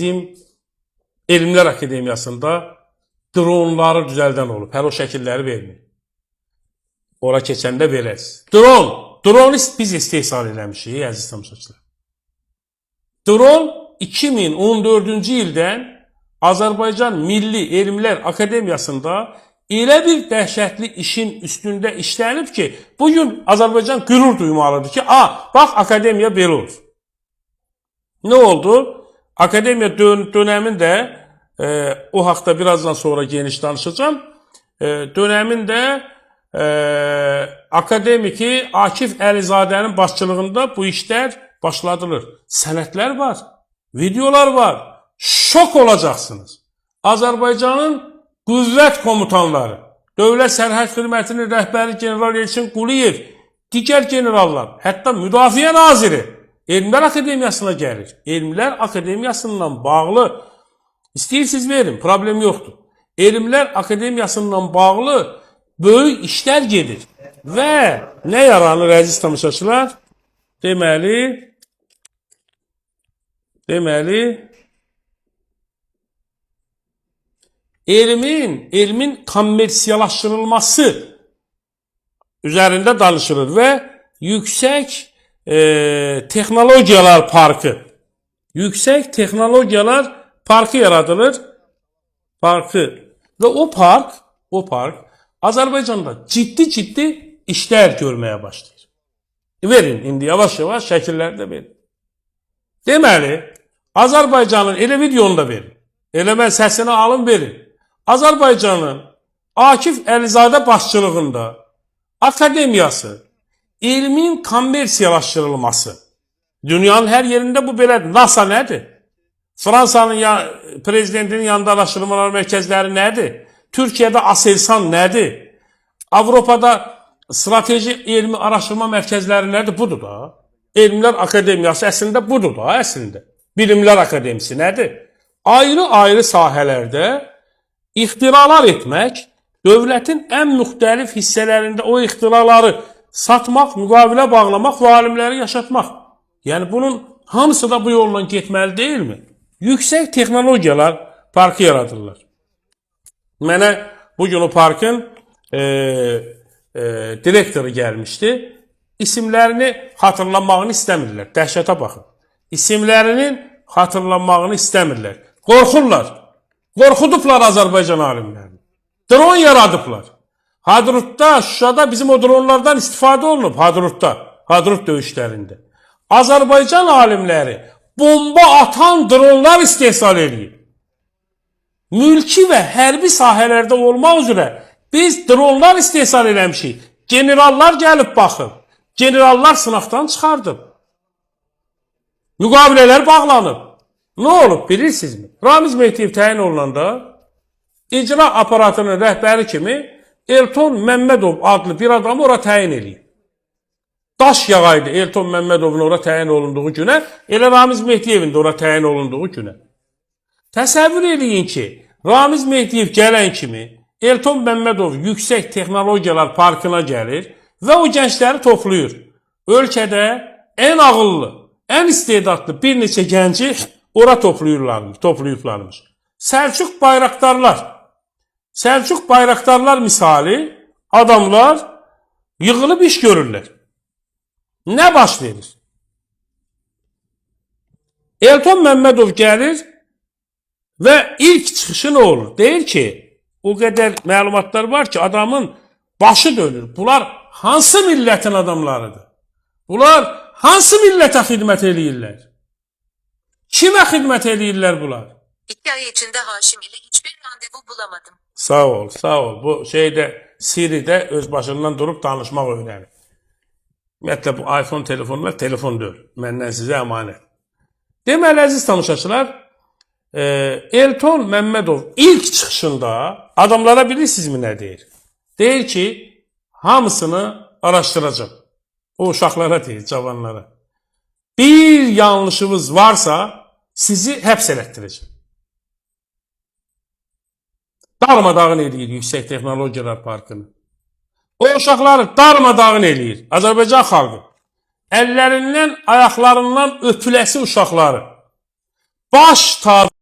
bizim Elmlər Akademiyasında dronları düzəldən olub. Hələ o şəkilləri vermir. Ora keçəndə verəriz. Dronu biz istehsal eləmişik, əziz tamaşaçılar. Dron 2014-cü ildən Azərbaycan Milli Elmlər Akademiyasında elə bir dəhşətli işin üstündə işlənib ki, bugün Azərbaycan qürur duymalıdır ki, bax akademiya belə olur. Nə oldu? Akademiya dönəmində, o haqda birazdan sonra geniş danışacağam, dönəmində akademiki Akif Əlizadənin başçılığında bu işlər başladılır. Sənədlər var, videolar var. Şok olacaqsınız. Azərbaycanın qüvvət komutanları, Dövlət Sərhəd Xidmətinin rəhbəri general Elçin Quliyev, digər generallar, hətta Müdafiə Naziri Elmlər Akademiyasına gəlir. Elmlər Akademiyasından bağlı istəyirsiniz verin, problem yoxdur. Elmlər Akademiyasından bağlı böyük işlər gedir. Və nə yaranır əziz tamaşaçılar? Deməli, elmin kommersiyalaşdırılması üzərində danışılır və yüksək texnologiyalar parkı, yüksək texnologiyalar parkı yaradılır. Parkı və o park Azərbaycanda ciddi-ciddi işlər görməyə başlayır. Verin, indi yavaş-yavaş şəkilləri də verin. Deməli, Azərbaycanın, elə videonu da verin. Elə mən səsini alın, verin. Azərbaycanın Akif Əlizadə başçılığında akademiyası, elmin kommersiyalaşdırılması. Dünyanın hər yerində bu belədir. NASA nədir? Fransanın prezidentinin yanında araşdırmalar mərkəzləri nədir? Türkiyədə Aselsan nədir? Avropada strateji elmi araşdırma mərkəzləri nədir? Budur da. Elmlər Akademiyası əslində budur da, əslində. Bilimlər Akademisi nədir? Ayrı-ayrı sahələrdə ixtiralar etmək, dövlətin ən müxtəlif hissələrində o ixtiraları satmaq, müqavilə bağlamaq və alimləri yaşatmaq. Yəni bunun hamısı da bu yolla getməli deyilmi? Yüksək texnologiyalar parkı yaradırlar. Mənə bugün o parkın direktoru gəlmişdi. İsimlərini xatırlanmağını istəmirlər. Dəhşətə baxın. İsimlərinin xatırlanmağını istəmirlər. Qorxurlar. Qorxudublar Azərbaycan alimlərini. Dron yaradıblar. Hadrutda, Şuşada bizim o dronlardan istifadə olunub. Hadrutda, Hadrut döyüşlərində. Azərbaycan alimləri bomba atan dronlar istehsal eləyib. Mülki və hərbi sahələrdə olmaq üzrə biz dronlar istehsal eləmişik. Generallar gəlib baxıb. Generallar sınaqdan çıxardıb. Müqavilələr bağlanıb. Nə olub bilirsinizmi? Ramiz Mehdiyev təyin olunanda icra aparatının rəhbəri kimi Elton Məmmədov adlı bir adamı ora təyin eləyib. Daş yağaydı Elton Məmmədovun ora təyin olunduğu günə, elə Ramiz Mehdiyevin də ora təyin olunduğu günə. Təsəvvür eləyin ki, Ramiz Mehdiyev gələn kimi Elton Məmmədov Yüksək Texnologiyalar Parkına gəlir və o gəncləri toplayır. Ölkədə ən ağıllı, ən istedadlı bir neçə gənci ora toplayıblarmış. Səlcuq Bayraktarlar misali adamlar yığılıb iş görürlər. Nə baş verir? Elton Məmmədov gəlir və ilk çıxışı nə olur? Deyir ki, o qədər məlumatlar var ki, adamın başı dönür. Bunlar hansı millətin adamlarıdır? Bunlar hansı millətə xidmət eləyirlər? Kimə xidmət eləyirlər bunlar? 2 ay içinde Haşim ile hiçbir randevu bulamadım. Sağ ol, sağ ol. Bu şeydə Siri-də öz başından durub danışmaq öyrənib. Ümumiyyətlə bu iPhone telefonlar telefon deyil. Məndən sizə əmanət. Deməli əziz tamaşaçılar, Elton Məmmədov ilk çıxışında adamlara bilirsinizmi nə deyir? Deyir ki, hamısını araşdıracağam. O uşaqlara deyir, cavanlara. Bir yanlışınız varsa sizi həbs elətdirəcəm. Darmadağın eləyir Yüksək Texnologiyalar Parkını. O uşaqları darmadağın eləyir Azərbaycan xalqı. Əllərindən, ayaqlarından öpüləsi uşaqları. Baş tacı.